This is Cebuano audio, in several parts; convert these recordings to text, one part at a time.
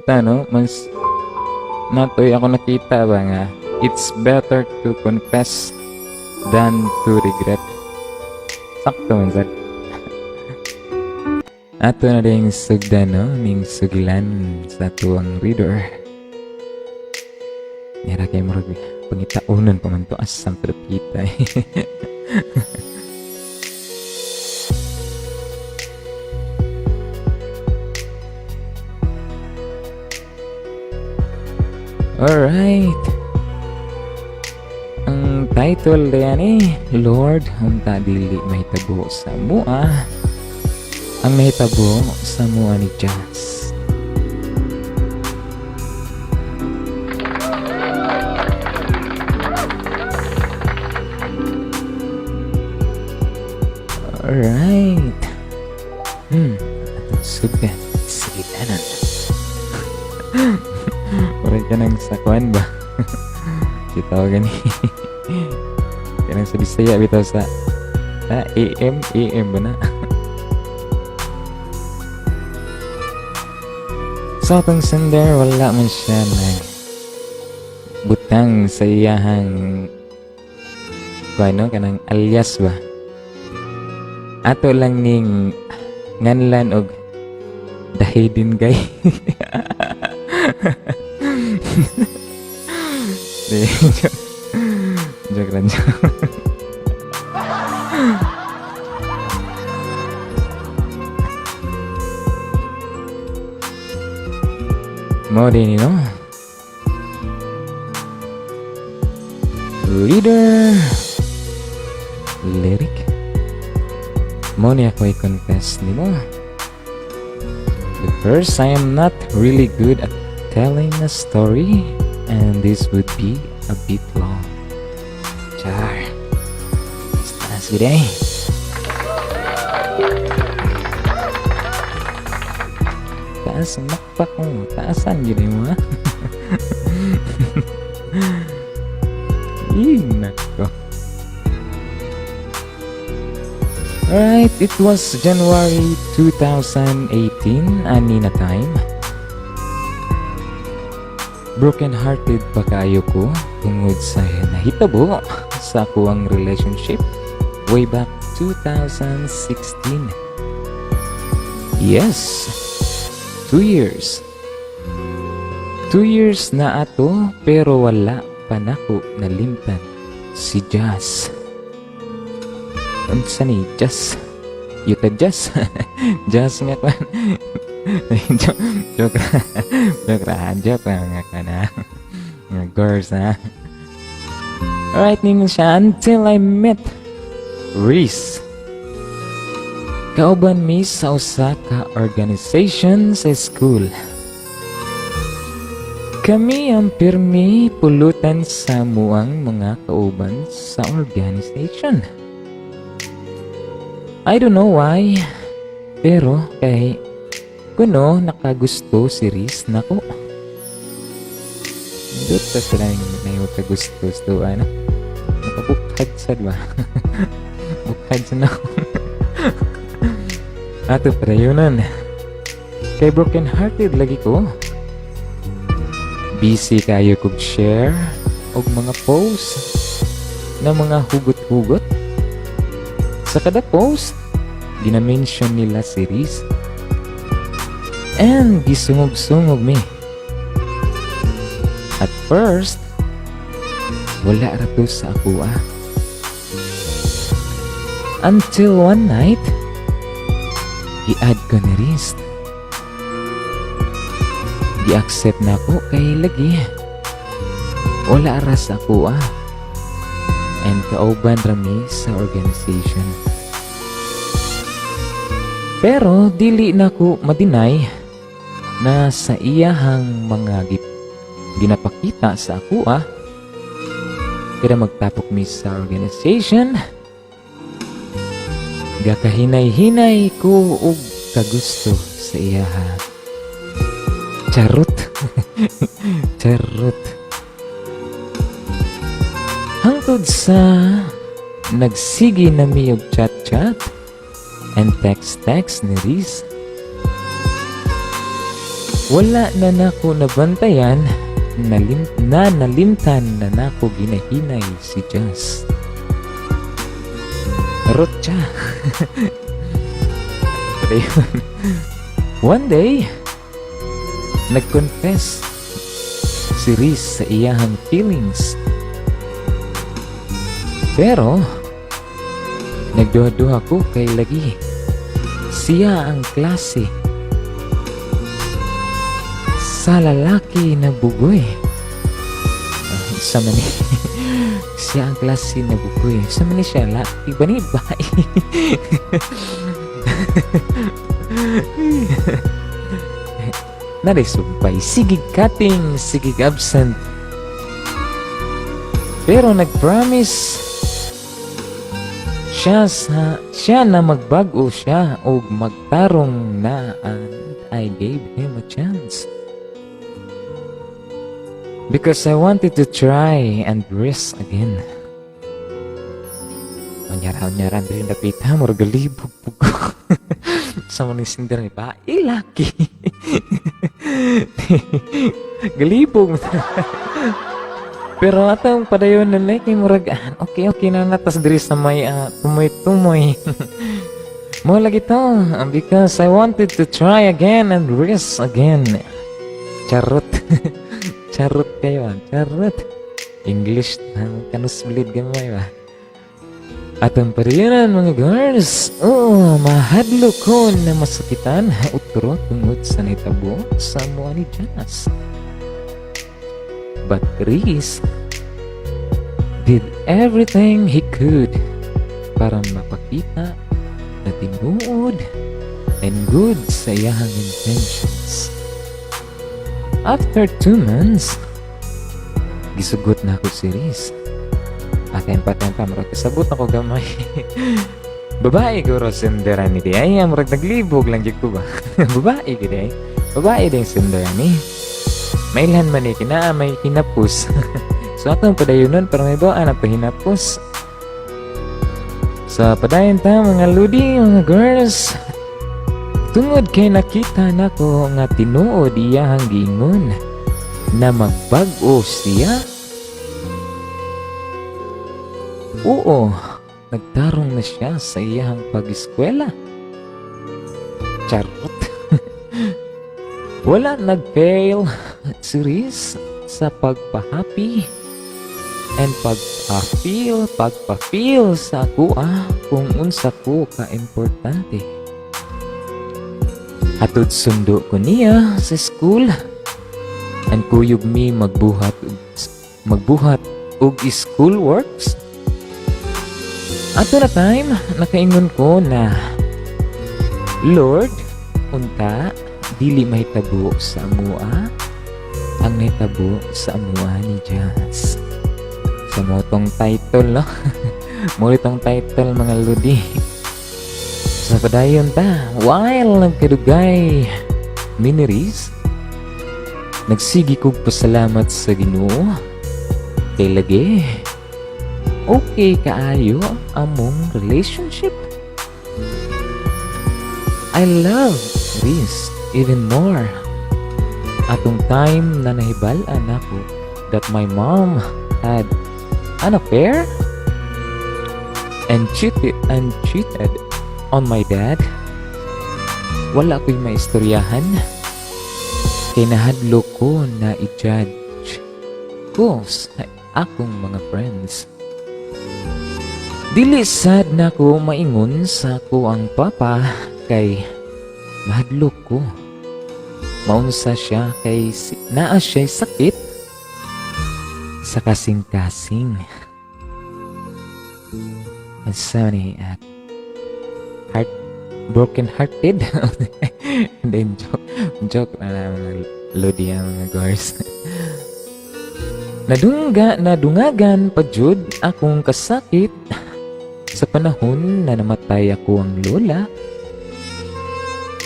Ta no, mas natoy ako nakita ba nga it's better to confess than to regret. Sakto man sad. Ato na rin sugdan, no? Ning sugilan sa tuang reader. Nira kay murag pangitaunon pa man to asam pita. Alright. Ang title diyan eh, Lord, unta dili mahitabo sa mua. Ang nahitabo sa mua ni Jazz. Alright. Atong sugdan. Sige tanan. Murag ka ng sakwan ba? Kita gani. Kanang sa Bisaya bitaw sa AM AM ba na? Sa atong sender, wala man siya nag butang sa iyahang kuano kanang alias ba. Ato lang ning nganlan og the hidden guy. Di, joke. Joke lang, joke. Mo din no? Reader lyric. Mo ni ako i-confess nimo. The first, I am not really good at telling a story and this would be a bit long. Char. Taas gid eh. Taas ang makpak mo. Taasan gid mo ha. Ih, nako. Alright, it was January 2018, ani na time. Broken-hearted pa kaayo ko tungod sa nahitabo sa akuang relationship way back 2016. Yes, 2 years. 2 years na ato pero wala pa nako nalimtan si Jazz. Unsa ni Jazz? Yuta Jazz? Jazz nga kwan. Joke, joke ra. Joke ra, joke ra nga ka na. Nga girls ha. Alright, ningon siya until I met Reese. Kauban mi sa usa ka organization sa school. Kami ang pirmi pulutan sa muang mga kauban sa organization. I don't know why, pero kay kuno nakagusto si Riz nako. Dito pa sila yung kagusto sa ano. Nakabukhad sad ba? Bukhad sa nako. Ato padayonan. Kay broken hearted lagi ko. Busy kayo kog share og mga post na mga hugot-hugot. Sa kada post, gina-mention nila si Riz. And gisungog-sungog mi. At first, wala ra to sa ako ah. Until one night, gi-add ko ni Riz. Gi-accept na ako kay lagi. Wala ra sa ako ah. And kauban rami sa organization. Pero dili na ko ma-deny na sa iyahang mga ginapakita sa ako ah. Kaya magtapok mi sa organization. Gakahinay-hinay ko og kagusto sa iyaha. Charot. Charot. Hangtod sa nagsige na mi og chat-chat and text-text ni Riz. Wala na nako nabantayan na nalimtan na nako ginahinay si Jazz. Rotcha. Ayun. One day, nag-confess si Riz sa iyahang feelings. Pero, nagduha-duha ko kay lagi siya ang klase sa lalaki na bugoy. Ah, sa mani siya ang klase na bugoy. Sa mani siya, la, iba ni bae. Naray sumpay, sige cutting, sige absent. Pero nag-promise siya na magbago siya og magtarong na, and I gave him a chance. Because I wanted to try and risk again. Unyara, unyara, diri dapita, murag galibog pug ko. Sa mga sender ni ba, laki. Galibog. Pero atong padayon na like, murag, ah, okay na natas diri sa may tumoy-tumoy. Mo lagi to, because I wanted to try again and risk again. Charot. Charot kayo, ah. Charot. English, kanus bleed gamay ba? Atong padayonan, mga girls. Oh, mahadlok ko na masakitan utro tungod sa nahitabo sa amoa ni Jazz. But Chris did everything he could para mapakita na tinuod and good sa iyahang intentions. After 2 months, gisugot na ako si Riz. Ah, tempa, tempa, murag kasabot ako gamay. Babae guro sendera ni di ay, murag naglibog lang jud ko ba. Babae gid ay. Babae din sendera ni. Mailhan man ni kinaa may hinapos. So atong padayonon para may bawaan ato hinapos. Sa padayon ta, mga ludi, mga girls. Tungod kay nakita nako nga tinuod iyahang giingon na magbag-o siya. Oo, nagtarong na siya sa iyahang pag-eskwela. Charot. Wala nag-fail si Riz sa pagpa-happy and pagpa-feel sa ako kung unsa ko ka-importante. Hatod sundo ko niya sa school and kuyog mi magbuhat og school works. Ato na time, nakaingon ko na, "Lord, unta dili mahitabo sa amua ang nahitabo sa amua ni Jazz." Sa mo tong title, no? Mo itong title, mga ludi. Sa padayon ta, while nagkadugay mi ni Riz, nagsigi kog pasalamat sa Ginoo. Kay lagi, okay kaayo among relationship. I love Riz even more. Atong time na nahibal-an ako that my mom had an affair and cheated on my dad, wala ko'y maistoryahan. Kay nahadlok ko na i-judge ko sa akong mga friends. Dili sad na ko maingon sa ako ang papa kay mahadlok ko. Maunsa siya kay naa siya sakit sa kasing-kasing. Asa ni heart broken hearted. And then joke joke na na, mga lodi, ang mga girls. Nadungagan pa jud akong kasakit sa panahon na namatay ako ang lola.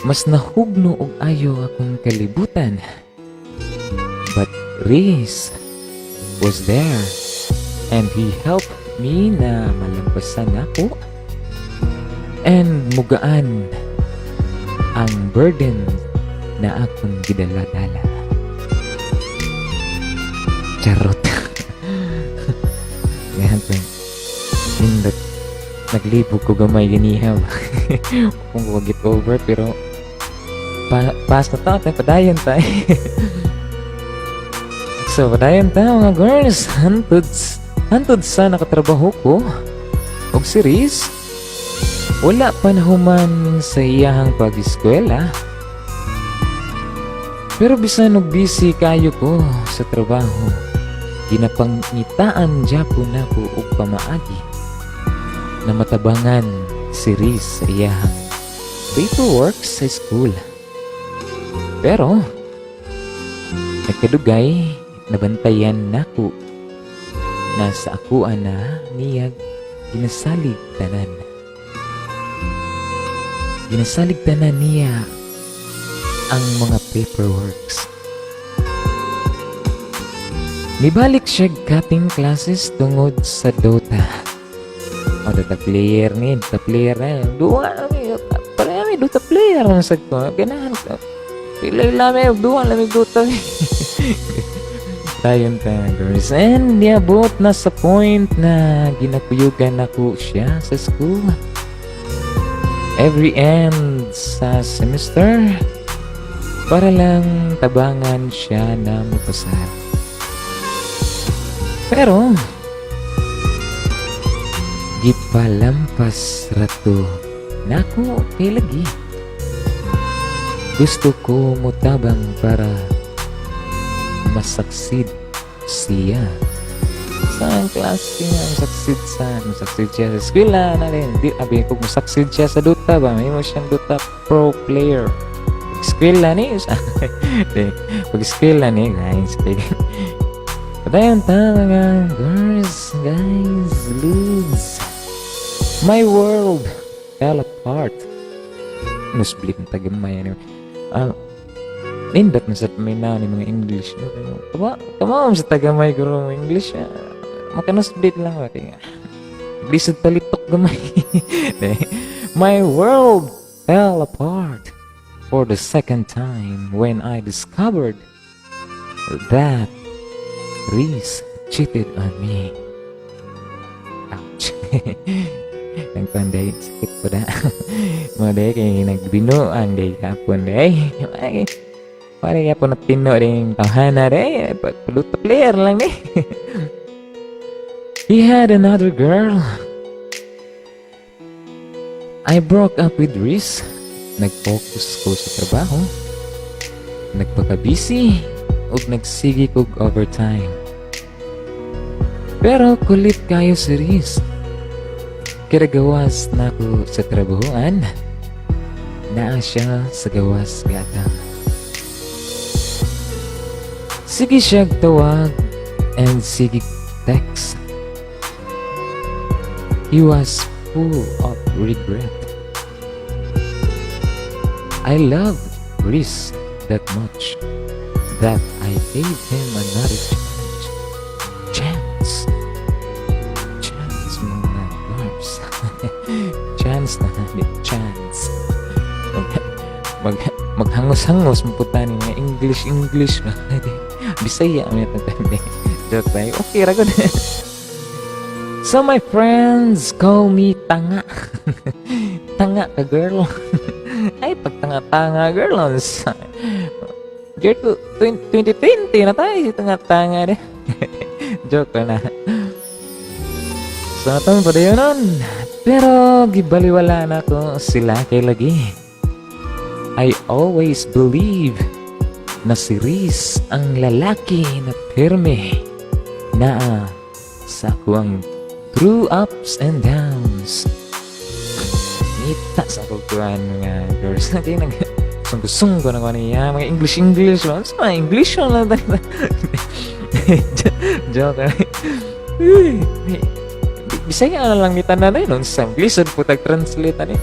Mas nahugno og ayo akong kalibutan. But Riz was there and he helped me na malampasan ako and mugaan ang burden Na akong gidala-dala. Charot. Ngayon po, nindot. Naglibog ko gamay ganiha ba. Kung ko get over, pero pass na ta, padayon ta. So, padayon ta, mga girls. Hantod sa nakatrabaho ko og si Riz, wala pa nahuman sa iyahang pag-eskwela. Pero bisan og busy kayo ko sa trabaho, ginapangitaan japon nako og pamaagi na matabangan si Riz sa iyahang paperwork sa school. Pero nagkadugay, nabantayan nako na sa akoa na niya ginasalig tanan. Ginasalig tanan niya ang mga paperworks. Nibalik siya cutting classes tungod sa Dota. O, Dota player ni, Dota player na. Duwa kami, pareha mi Dota player ang sad ko. Ganahan ko. Pilay lami, duwa lami Dota. Dayon ta, girls. And niabot na sa point na ginakuyugan nako siya sa school. Every end sa semester, para lang tabangan siya na mapasar. Pero gipalampas rato nako kay lagi gusto ko motabang para ma-succeed siya. Sa klase nga, succeed siya sa eskwela na rin. Di, abi kung succeed siya sa Dota ba, may mo siyang Dota pro player. Eskwela ni, di, pag eskwela ni, guys, padayon ta, mga girls, guys, ludes. My world fell apart. Nusblit ng tagamay. Anyway. Ah, nindot na sa paminaw ni mga English. No? Tama, tama sa tagamay guro mo English. Ah, makanusblit lang ba? Kaya, lisod palitok gamay. Di. My world fell apart for the second time when I discovered that Reese cheated on me. Ouch. Ang panday, sakit po na. Mga day, kay nagbinuang day kapon day. Ay, pare kaya po na tino rin tawhana day. Paluto player lang day. He had another girl. I broke up with Reese. Nag-focus ko sa trabaho. Nagpaka-busy ug nagsige kog overtime. Pero kulit kayo si Reese. Kada gawas nako sa trabahoan, naa siya sa gawas gatang. Sige siya tawag and sige text. He was full of regret. I loved Reese that much that I gave him another chance. Chance. Chance, mga girls. Chance na, hindi chance. Maghangos-hangos maputa ni mga English English ba. Bisaya ang mga. Joke tayo. Okay ra gud. So my friends call me tanga. Tanga ka, girl. Ay, pagtanga-tanga, girl. Year to 2020 na tayo. Tanga-tanga de. Joke na. So, atong pa nun. Pero gibaliwala na ko sila kay lagi. I always believe na si Reese ang lalaki na pirme naa sa akuang through ups and downs. Ngita sa kukuan, mga girls. Kaya nag sunggo-sunggo na ko niya. Mga English English. Sa mga English lang. Joke. Bisaya na lang ni tanan ay nun sa lisod po tag-translate ani.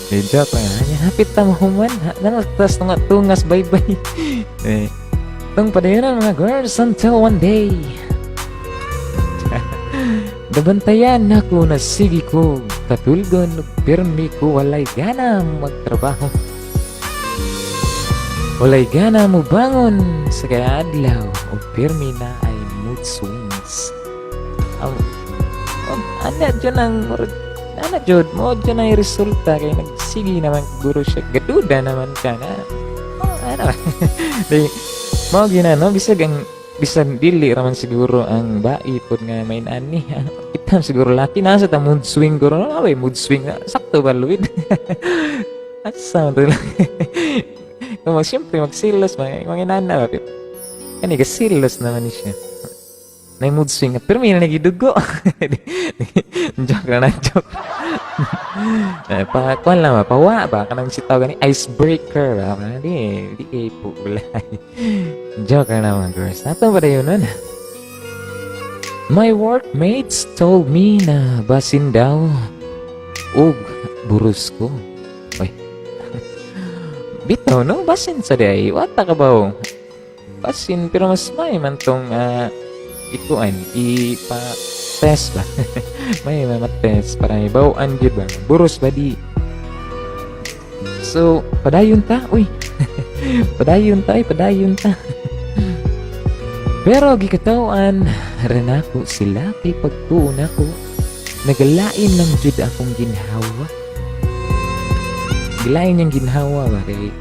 Di, joke lang. Anya, hapit ta mahuman. Nalagtas nga tungas, bye-bye. Eh, tong padayonan, mga girls, until one day. Nabantayan nako na sige ko katulgon ug pirmi ko walay gana magtrabaho. Walay gana mo bangon sa kaadlaw o pirmi na ay mood swings. Ana dyan ang murag ana jud mo dyan ang resulta kay nagsige naman guro siya, gaduda naman ka na. Oh, ano di mao gyud na, no? Bisag ang bisan dili raman siguro ang bai pod nga may ani kita, siguro laki na sa ta mood swing guro, no? Ay, mood swing na sakto ba, Luid? Asa man to lang kung mag siyempre magsilos, mga inana ba, pero kani gasilos naman ni siya na mood swing, pero may nagidugo. Joke na, joke. Eh, pa kuan lang ba, pawa ba kanang sitaw gani, icebreaker ba kana, di kay pulay. Joke na naman, girls. Nato ba yun nun? My workmates told me na basin daw og buros ko. Oy. Bitaw, no? Basin sa day. Wata ka ba? Basin, pero mas may man tong ikuan, ipa-test ba? May ma-test para ibaw-an gyud ba? Buros ba di? So, padayon ta. Uy. Padayon ta, ay, padayon ta. Pero gikataw-an ra nako sila kay pagtuo nako nagalain lang jud akong ginhawa. Gilain niyang ginhawa ba kay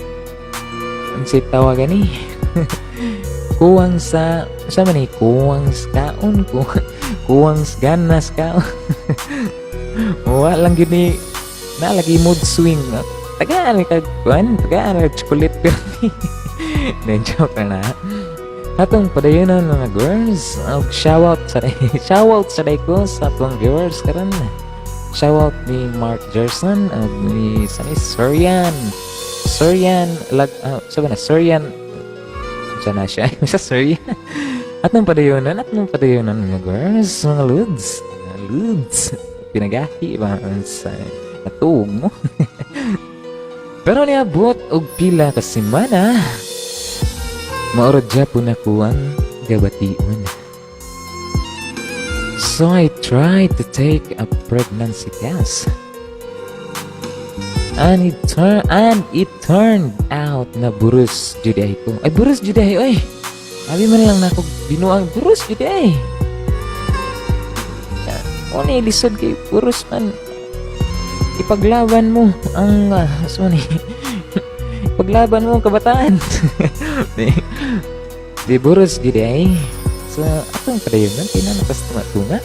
unsay tawag gani? Kuwang sa man ni, kuwang sa kaon ko, kuwang sa ganas kaon. Wa lang gyud ni na lagi mood swing. Tagaan kag kuan, tagaan kag chocolate pero. Then joke na. Atong padayonon, mga girls. Og shout out sa day ko sa atong viewers karon. Shout out ni Mark Gerson ug ni sa ni Surian. Surian lag sa ba na Surian sa na siya sa Surian. Atong padayonon, mga girls, mga ludes. Mga ludes. Pinagahi ba sa natuog mo? Pero niabot og pila ka semana, maurod gyapon ako ang gabation. So I tried to take a pregnancy test. And it turned out na buros jud ay ko. Ay, buros jud ay oy. Abi man lang nako binuang, buros jud ay. Mo ni lisod kay buros man. Ipaglaban mo ang so ni paglaban mo ang kabataan. Di buros gid ay. So atong padayon kay na nakas tunga.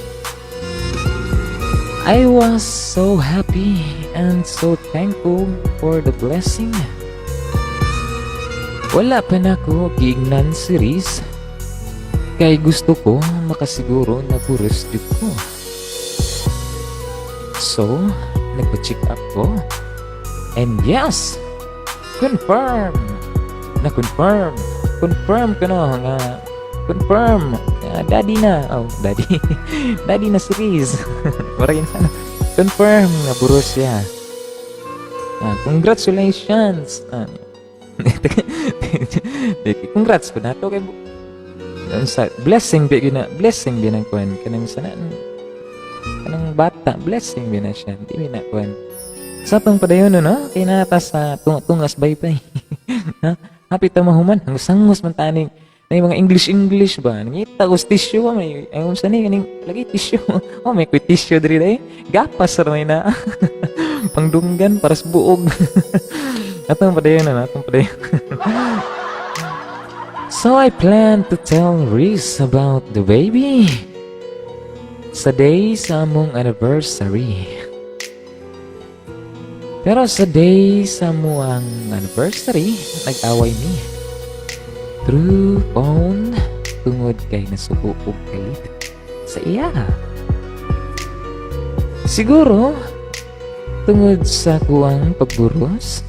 I was so happy and so thankful for the blessing. Wala pa nako giingnan si Riz kay gusto ko makasiguro na buros jud ko. So, nagpa-check up ko. And yes, confirm! Na confirm. Confirm ko no nga confirm. Nga daddy na. Oh, daddy. Daddy na si Riz. Mura na. Confirm nga buros siya. Ah, congratulations. Ah, congrats po nato kay sa blessing bi gyud na, blessing bi nang kuan kanang sana kanang bata, blessing bi na siya, di bi na kuan sa atong padayon, no? Kay nata sa tungas baybay, ha, hapit ta mahuman, ang sangos man taning na mga English English ba, nangita ko sa tissue, may ay unsa ni kaning lagi tissue. Oh, may kuy tissue diri day, gapas ra may na pangdunggan para sa buog. Atong padayon na, atong padayon. So I plan to tell Riz about the baby sa day sa among anniversary. Pero sa day sa among anniversary, nag-away mi through phone tungod kay nasuko og kalit sa iya. Siguro, tungod sa kuang pagburos,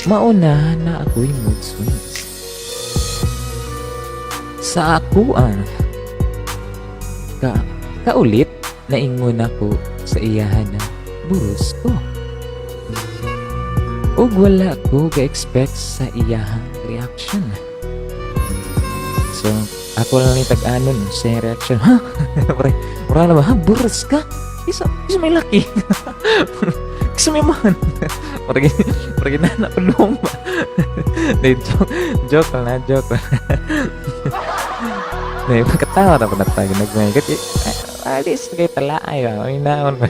mauna na ako'y mood swings. Sa ako ang kaulit, naingon ako sa iyahan na buros ko. Ug wala ko ga-expect sa iyahang reaction. So, ako lang ni tag-anon sa iyang reaction. Ha? Pre, mura na ba? Ha? Buros ka? Isa may laki. Isa may man. Mura Pero ginana pa ba? Di, joke, joke lang na, joke lang. Di, pagkatawa na po na tayo. Nagmay. Alis, kay talaay ba? May naon ba?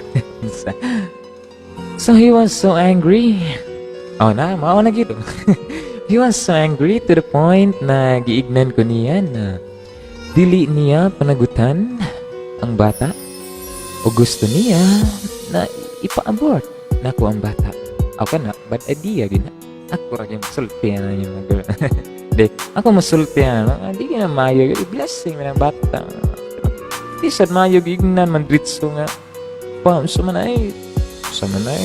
So he was so angry. Oh na, mao na gito. He was so angry to the point na giignan ko niya na dili niya panagutan ang bata o gusto niya na ipa-abort nako ang bata. Okay na, bad idea gina. Ako ra gyud masulti na niya mga girl. Di, ako masulti na. Di na maayo, blessing man ang bata. Di sad maayo giignan man dritso nga. Pa, unsa man ay, sa man ay,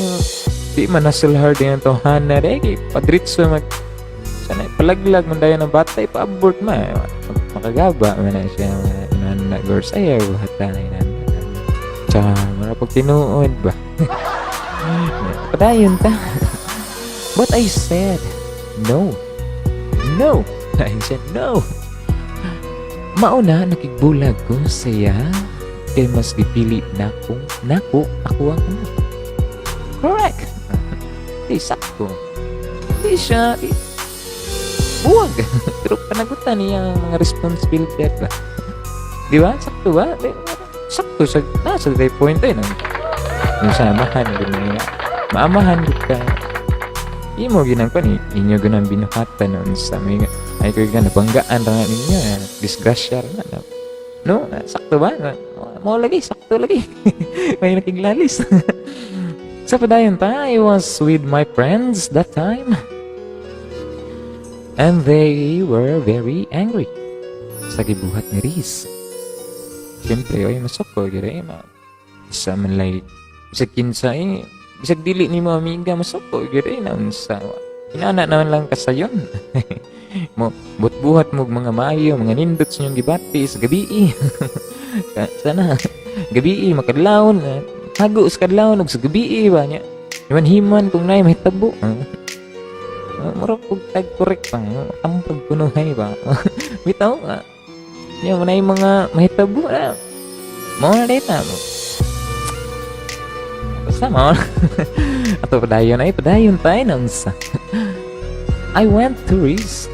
di man hustle hard ang tawhana di, kay padritso mag sana palaglag man dayon ang bata, ipa-abort ma makagaba man na siya mga inana girls ay buhatan na inana. Tsa, mura pag tinuod ba. Padayon ta. But I said, "No. No." I said, "No." Mauna, nakigbulag ko sa iya kay mas gipili na kung nako ako ang anak. Correct. Di, sakto. Di siya, di, buwag. Pero panagutan niya ang mga responsibilidad ba? Di ba? Sakto ba? Di, sakto sa, nasa the point eh. No? Yung sa amahan, gud niya. Maamahan gud ka. Imo ginang pa ni inyo ganang binuhatan noon sa may ay ko gan nabanggaan ra nga ninyo, eh. Disgrasya ra na. No, sakto ba? Mo lagi, sakto lagi. May nakiglalis. Sa padayon ta, I was with my friends that time. And they were very angry sa gibuhat ni Riz. Siyempre, oy, masoko, gira eh, ma. Isa man lay, bisag kinsa eh, bisag dili ni mo amiga, masoko, gira eh, naunsa. Inana naman lang kasayon. Mo, buhat-buhat mo og mga maayo, mga nindot sa inyong gibati sa gabi. Sana, gabi, makadlawon, eh, hago sa kadlawon, ug sa gabi ba niya. Himan-himan kung naay mahitabo. Mura pug tag correct pa, tampag kunuhay ba. Bitaw, nya mo na yung mga mahitabo na. Mao na data mo. Basta mao na. Ato padayon ay padayon tayo nang sa. I went to Riz.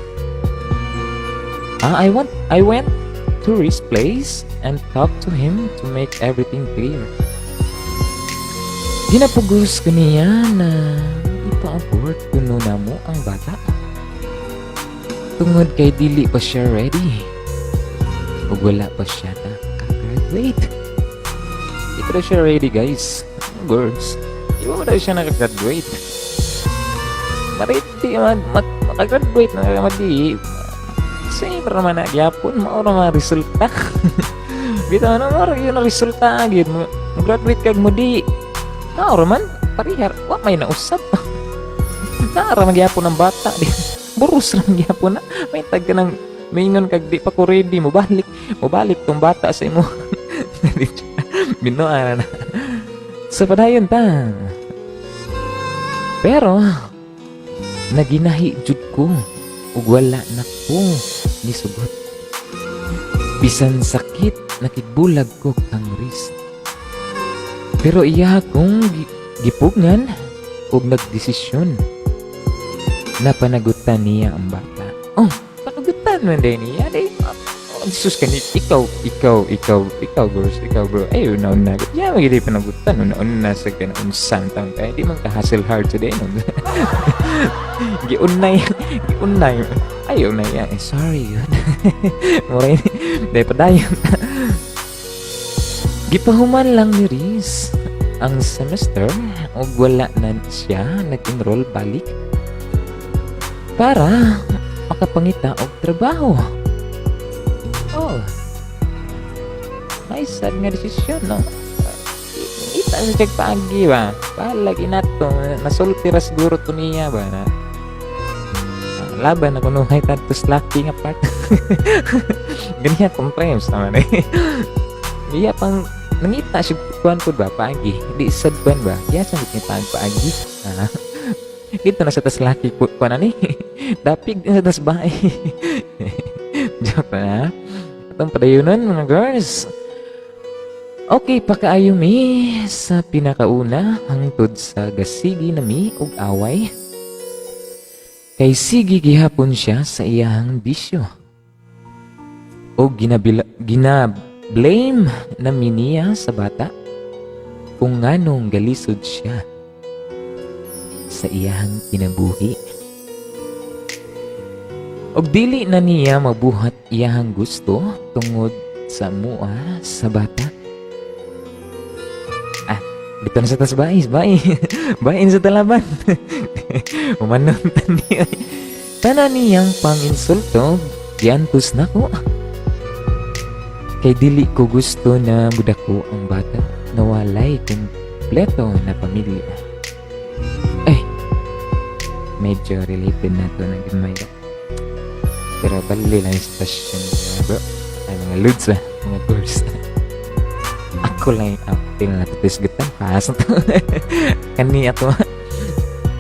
Ah, I went to Riz place and talked to him to make everything clear. Ginapugos ko niya na ipa-abort kuno namo ang bata. Tungod kay dili pa siya ready. Ug wala pa siya nakagraduate. Di pa daw siya ready, guys. Girls. Di ba daw siya nakagraduate? Mariti mag, makagraduate na madi. Same ra man na gyapon, mao ra man resulta. Bitaw na mao ra gyud na resulta gyud mo. Graduate kag mo di. Mao ra man parehar, wa may nausab. Naa ra man gyapon ang bata di. Buros ra man gyapon na. May tag ka ng mingon kag di pa ko ready mo balik tong bata sa imo. Binuan na. Sa padayon ta. Pero naginahi jud ko ug wala na ko nisugot. Bisan sakit, nakigbulag ko kang Riz. Pero iya akong gipugngan ug nagdesisyon na panagutan niya ang bata. Oh, panagutan man din niya. Di, oh, Jesus kani ikaw, ikaw, ikaw, ikaw, girls, ikaw, bro. Ay, una una. Ya, magidi panagutan una una sa kana unsan taon kay di man ka hustle hard today no. Giunay, giunay. Ay, unay ya. Eh, sorry yun. Muray, di padayon. Gipahuman lang ni Riz ang semester ug wala na siya nag-enroll balik para makapangita og trabaho. Oh. May sad nga desisyon, no? Ita sa siyag paagi ba? Balag inato, nasulti ra siguro to niya ba na. Ah, laban na kunuhay tadto sa laki nga part. Ganyan comprehends naman eh. Iya pang nangita siya kuan pud ba paagi. Di sad ban ba? Iya sa ngita paagi. Ah. Dito na sa tas laki kuan ani. Dapig din sa tas bahay. Joke na. Atong padayunon mga girls. Okay pa kaayo mi sa pinakauna hangtod sa gasigi na mi og away. Kay sige gihapon siya sa iyahang bisyo. O gina-blame na niya sa bata kung nganong galisod siya sa iyahang kinabuhi. Og dili na niya mabuhat iyahang gusto tungod sa mua sa bata. Ah, dito na sa tas bae, bae. Bain sa talaban. Umanon tani. Tanan niyang pang-insulto, giantos nako. Kay dili ko gusto na mudako ang bata na walay kumpleto na pamilya. Ay, medyo related na to ng gamay ba. Pero bali lang yung sitwasyon, mga bro. Ay, mga lods ba, mga girls. Ako lang yung apil na tutisgutan. Pas na to. Kani ato.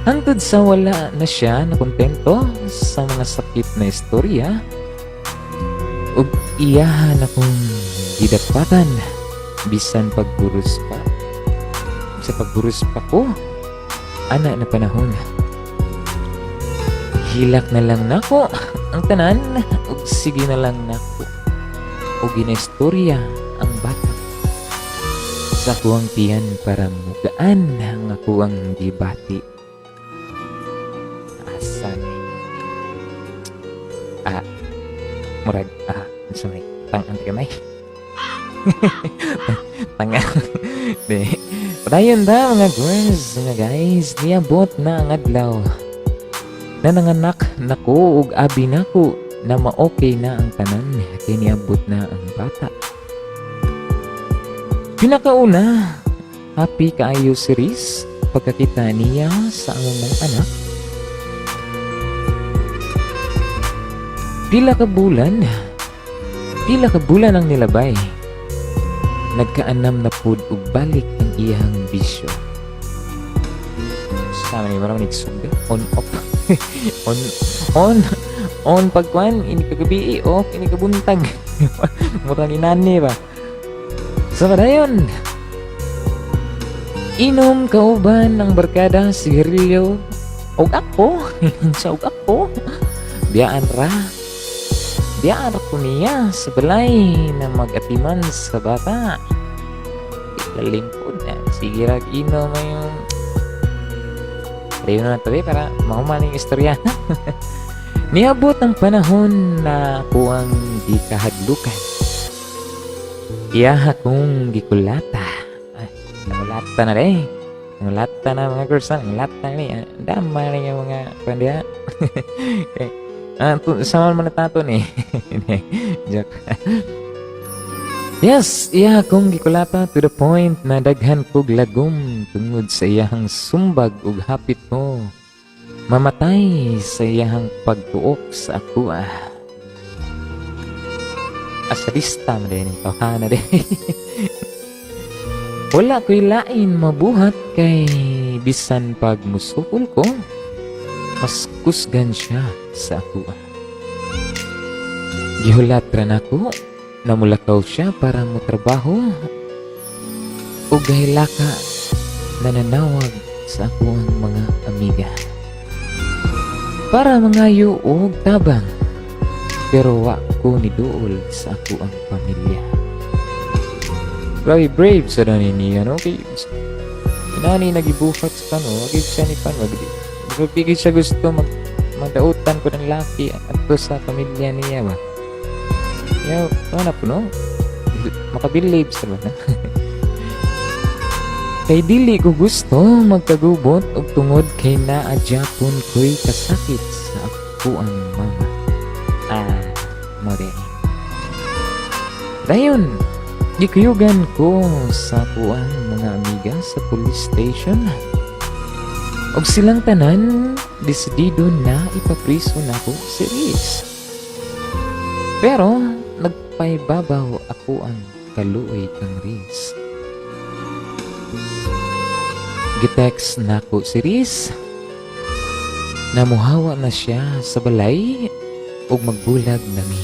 Hangtod sa wala na siya na kontento sa mga sakit na istorya ug iyahan akong gidapatan bisan pagburos pa sa pagburos pa ko ana na panahon. Hilak na lang nako ang tanan ug sige na lang nako ug ginaistorya ang bata sa akuang tiyan para mugaan ang akuang gibati. Asa ni murag sa may tang-an gamay tanga di. Padayon ta, mga girls, mga guys. Niabot na ang adlaw na nanganak nako ug abi nako na ma-okay na ang tanan kay niabot na ang bata. Pinakauna, happy kaayo si Riz pagkakita niya sa among anak. Pila ka bulan ang nilabay. Nagkaanam na pud og balik ang iyang bisyo. Sa ni marami nagsuga, on off. On on on pagkwan ini kagabi, off ini kabuntag. Murag inani ba. Sa padayon, inom kauban ng barkada, sigarilyo og ako sa og ako. Biyaan ra. Biyaan ra ko niya sa balay na mag-atiman sa bata. Lalim po na. Sige ra inom yung. Padayon na tabi para mahuman yung istorya. Niabot ang panahon na ako ang gikahadlukan. Iya akong gikulata. Ay, nangulata na rin. Nangulata na, mga girls na. Nangulata na rin. Dama na yung mga kwandiya. Okay. Sama man na tato ni. Joke. Yes, iya akong gikulata to the point na daghan kog lagom tungod sa iyahang sumbag ug hapit ko mamatay sa iyahang pagtuok sa ako ah. Asalista man din ang tawhana din. Wala ko'y lain mabuhat kay bisan pag musukol ko, mas kusgan siya sa ako. Gihulat ra nako na mulakaw siya para mo trabaho o gahilaka na nanawag sa ako ang mga amiga para mangayo og tabang, pero wa ko ni duol sa ako ang pamilya. Grabe, brave sa dani niya, no? Kay nani nagibuhat sa kano, wag siya ni pan, wag di siya gusto mag madautan ko ng laki adto sa pamilya niya ba. Ya, ano po, no? Makabilib sa ba na? Kay dili ko gusto magkagubot og tungod kay naa gyapon ko'y kasakit sa ako ang mama. Ah, mo di. Dayon, gikuyugan ko sa akuang mga amiga sa police station. Og silang tanan, desidido na ipapriso nako si Riz. Pero, nagpaybabaw ako ang kaluoy kang Riz. Gitext nako si Riz na muhawa na siya sa balay ug magbulag nami.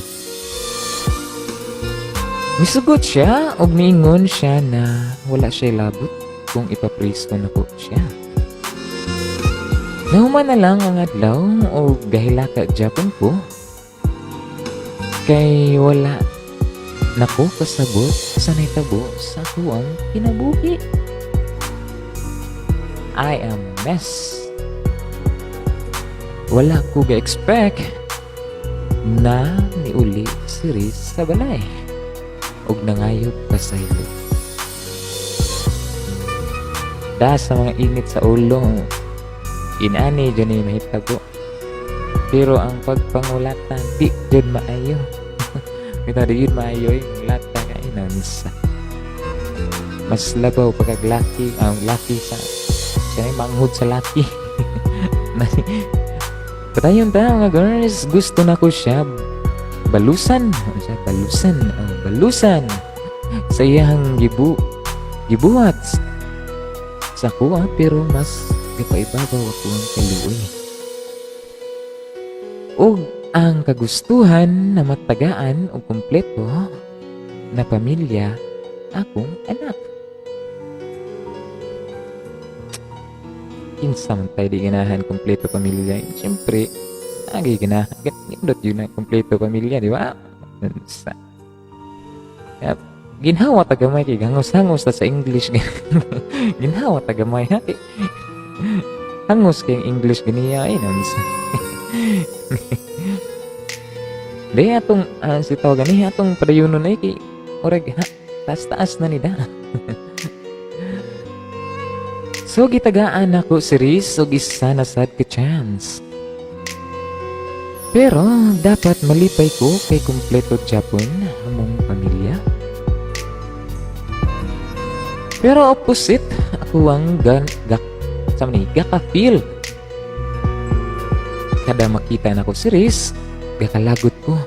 Misugot siya ug niingon siya na wala siya labot kung ipapriso nako siya. Nahuman na lang ang adlaw o gahilaka japon ko kay wala nako kasabot sa nahitabo sa akoang kinabuhi. I am mess. Wala ko ga-expect na niuli si Riz sa balay og nangayog pasaylo. Da sa mga init sa ulo, inani jud ni mahitabo. Pero ang pagpangulata, di jud maayo. Bitaw, di jud maayo yung lata kay nansa. Mas labaw pagkag laki, ang laki sa siya ay manghod sa laki. Patayon ta, mga girls, gusto na ko siya balusan, ano siya balusan, oh, balusan sa iyang gibuhat sa kuha, pero mas gapaibabaw ako ang kaluoy. Ug ang kagustuhan na matagaan og kompleto na pamilya akong anak. Kinsa man tayo di ganahan kompleto pamilya? Siyempre, agi ganahan. Nindot yun na kompleto pamilya, di ba? Sa, kaya, ginhawa ta gamay kay hangos-hangos ta sa English. Ginhawa ta gamay ha. Kay hangos kay English ganiya ay nansa. Di atong si tawag gani atong padayonon ay kay orag ha, taas-taas na ni da. So gitagaan nako si Riz og isa na sad ka chance. Pero dapat malipay ko kay kumpleto japon among pamilya. Pero opposite ako ang gan gak sa ni gaka-feel. Kada makita nako si Riz, gakalagot ko.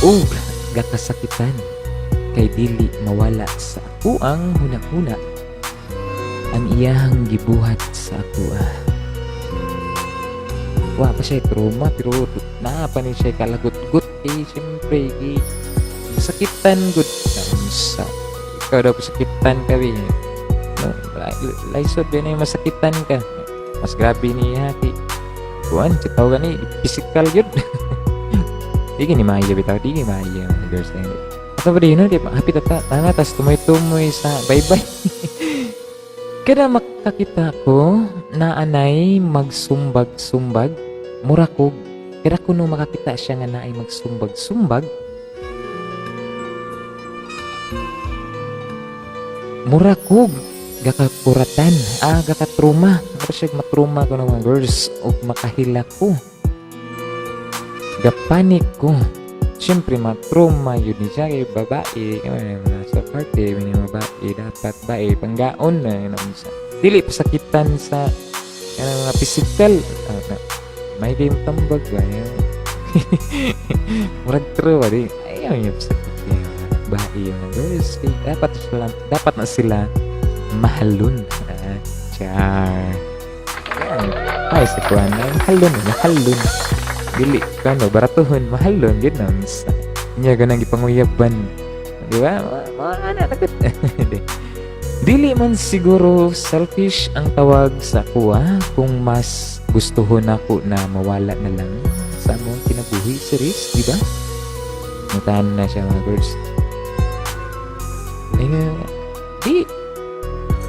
Ug gakasakitan kay dili mawala sa ako ang hunahuna ang iyahang gibuhat sa akoa. Wa pa siya trauma pero naa pa ni siya kalagot-got eh, siyempre gi sakitan gud sa ikaw daw, sakitan ka bi no, laisod ba na yung masakitan ka, mas grabe niya kay kuan sa tawag gani physical yun. Di gini maayo bitaw, di gini maayo, mga girls na yun. Ato ba din, di ba? Happy tata, tana, tas tumoy-tumoy sa bye-bye. Kada makakita ko na anay magsumbag-sumbag, mura ko, kada kuno makakita siya nga naay magsumbag-sumbag, mura kog gakakuratan, gakatruma. Mura siya matruma ko ng mga girls, ug makahila ko. Gapanik ko. Siyempre, matruma yun ni siya kay babae. Kaya nasa party, may babae, dapat bae, panggaon na, yun ang isa. Dili pasakitan sa kanang mga physical. Na, may game tambag ba? Yan. Murag true ba di? Ayaw niya pasakit yung mga bae yung mga girls. Kay dapat na sila mahalon. Char. Yan. Ay, sa kuwan na, mahalon, mahalon. Dili, kano, baratuhon, mahalon, yun ang sa niya ganang gipanguyaban. Di ba? Mga ana, tagot. Di. Dili man siguro selfish ang tawag sa kuha kung mas gustuhon nako na mawala na lang sa among kinabuhi si Riz, di ba? Natahan na siya, mga girls. Eh,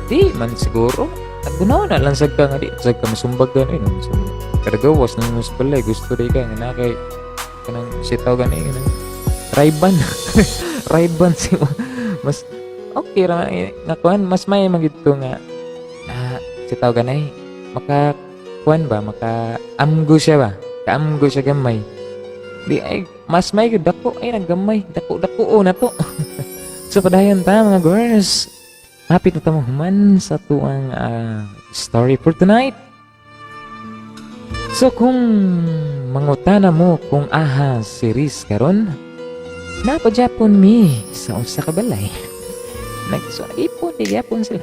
di man siguro. Taggunaw na lang sad ka nga di. Sad ka masumbag gano'n. No? So, kada gawas nang mas balay, gusto di ka nga na kay kanang sitaw gani kanang Ray-Ban. Ray-Ban si mas okay ra eh, nga kuan mas may magidto nga sitaw ganay maka kuan ba, maka amgo siya ba, kaamgo siya gamay di ay mas may gud dako ay naggamay dako dako o na to. So padayon ta, mga girls, hapit na ta mahuman sa tuang story for tonight. So kung mangutana mo kung aha si Riz karon, napajapon mi sa usa ka balay. Nag so ipon di gyapon sila.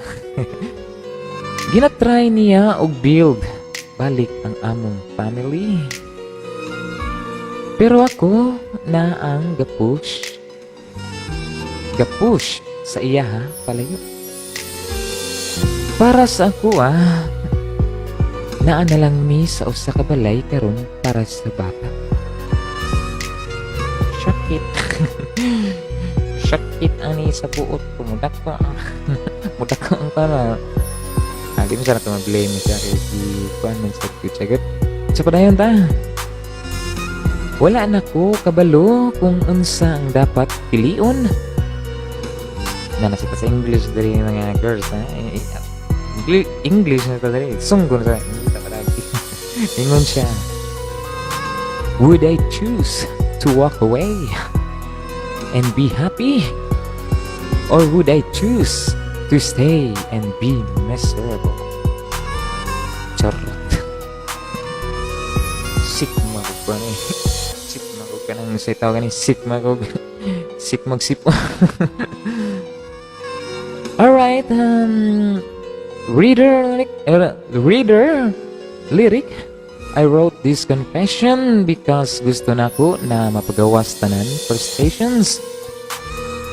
Ginatry niya og build balik ang among family. Pero ako na ang gapush. Gapush sa iya ha, palayo. Para sa ako Naa na lang mi sa usa ka balay karon para sa bata. Sakit. Sakit ani sa buot ko. Mudak ko ang para. Ah, di mo sana ito ma-blame siya kay di kuan man sa good. So padayon ta. Wala na ko kabalo kung unsa ang dapat pilion. Na nasa ta sa English diri, mga girls, ha. Eh, eh, English na ta diri. Sunggo na ta. Hindi ta palagi. Ingon siya. Would I choose to walk away and be happy? Or would I choose to stay and be miserable? Charot. Sick magog pa ni. Sick magog ka nang sa tawag ni sick magog. Sick magsipo. Alright, reader, lyric. I wrote this confession because gusto nako na mapagawas tanan frustrations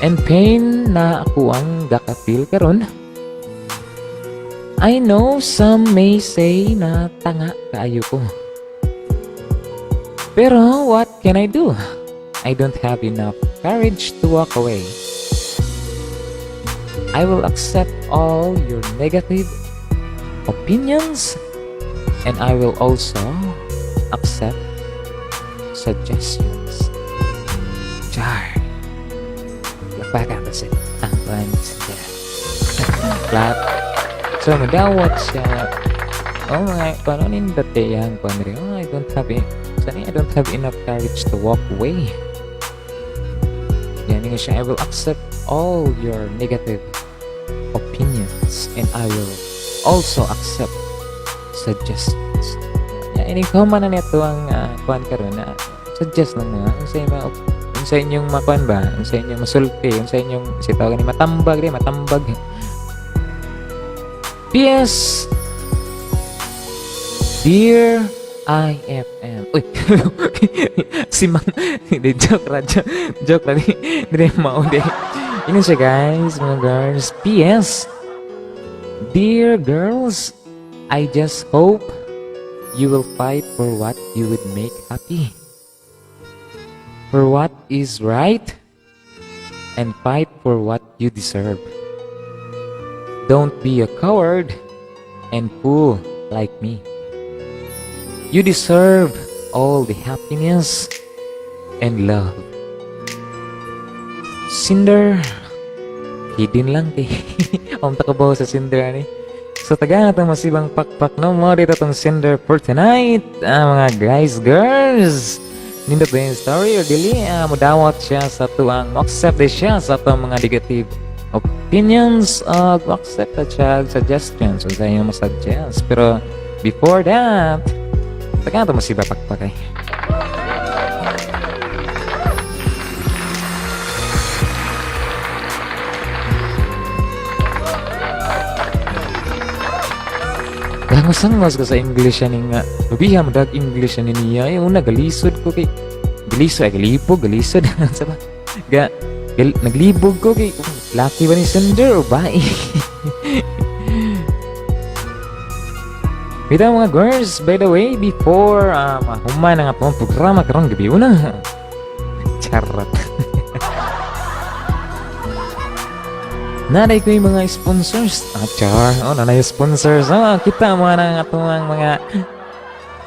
and pain na ako ang gaka-feel karon. I know some may say na tanga kaayo ko. Pero what can I do? I don't have enough courage to walk away. I will accept all your negative opinions and I will also accept suggestions. Char. Lakpakan kasi ang siya. Clap. So, madawat siya. Oh my, paano nindot yang kuan rin? Oh, I don't have it. Sana I don't have enough courage to walk away. Yan nga siya, I will accept all your negative opinions and I will also accept suggestions. Yan, ini common na nito ang kuan karon na suggest lang mga unsa mga unsa inyong makuan ba, unsa inyong masulti, unsa inyong si tawag ni matambag di matambag. PS. Dear IFM. Uy, si Mang, di joke ra, joke, joke ra, di, di mao di. Ingon siya, guys, mga girls. PS. Dear girls, I just hope you will fight for what you would make happy. For what is right and fight for what you deserve. Don't be a coward and fool like me. You deserve all the happiness and love. Cinder, hidden lang kay. Om ta ba sa Cinder ani. So taga na tong masibang pakpak no mo dito tong Cinder for tonight. Ah, mga guys, girls. Nindot ba yung story or dili? Ah, mudawat siya sa tuang mo-accept din siya sa atong mga negative opinions, uh, accept na siya suggestions kung sa inyong masuggest. Pero before that, taga na tong masiba pakpak ay. Gangos-angos ko sa English ani nga. Mabiha mo dag English ani niya. Ay, una galisod ko kay galisod ay galibog, galisod sa ba? Naglibog ko kay laki ba ni sender o bae? Bitaw, mga girls, by the way, before mahuman ang atong programa karong gabi una. Charot. Nanay ko yung mga sponsors. Ah, char. Oh, nanay sponsors. Ah, kita mo na ang atong mga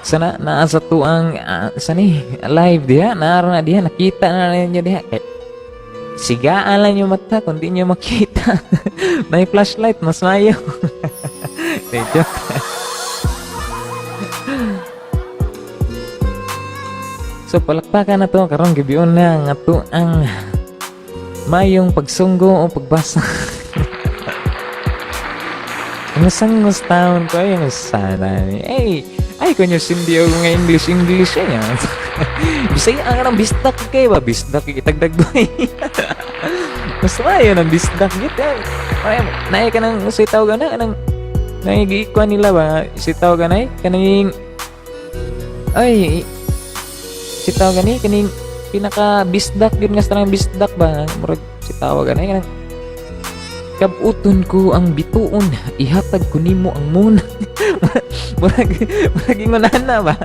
sana naa sa tuang sani live diha, naaro na diha, nakita na ninyo diha. Eh, sigaan lang yung mata kung di nyo makita. May flashlight, mas mayo. Di, joke. So palakpakan na to karong gabion na nga to ang mayong pagsunggo o pagbasa. Ang sangos taon ko ay ang sana ni. Ay, ay ko nyo sindi og mga English English ay. Bisaya ang kanang bisdak kay ba, bisdak itagdag boy. Mas maayo ng bisdak git. Ay, naay ka nang say tawag na kanang naigikuan nila ba, si tawag na kaning ay si tawag gani kaning pinaka bisdak yun nga sa bisdak ba, murag si tawag gani kanang kabuton ko ang bituon, ihatag ko nimo ang moon. Murag ingon na ba?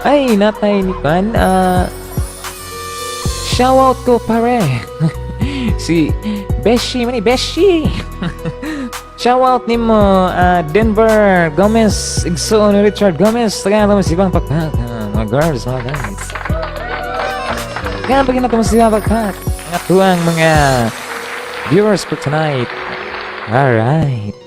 Ay, natay ni Pan. Shout out ko, pare. Si Beshi, mani Beshi. Shout out nimo, Denver Gomez, igsoon ni Richard Gomez. Taga mo si Bang Pakpak. Mga girls, mga guys. Kaya pag na si Bang Pakpak. Mga tuwang mga viewers for tonight. Alright.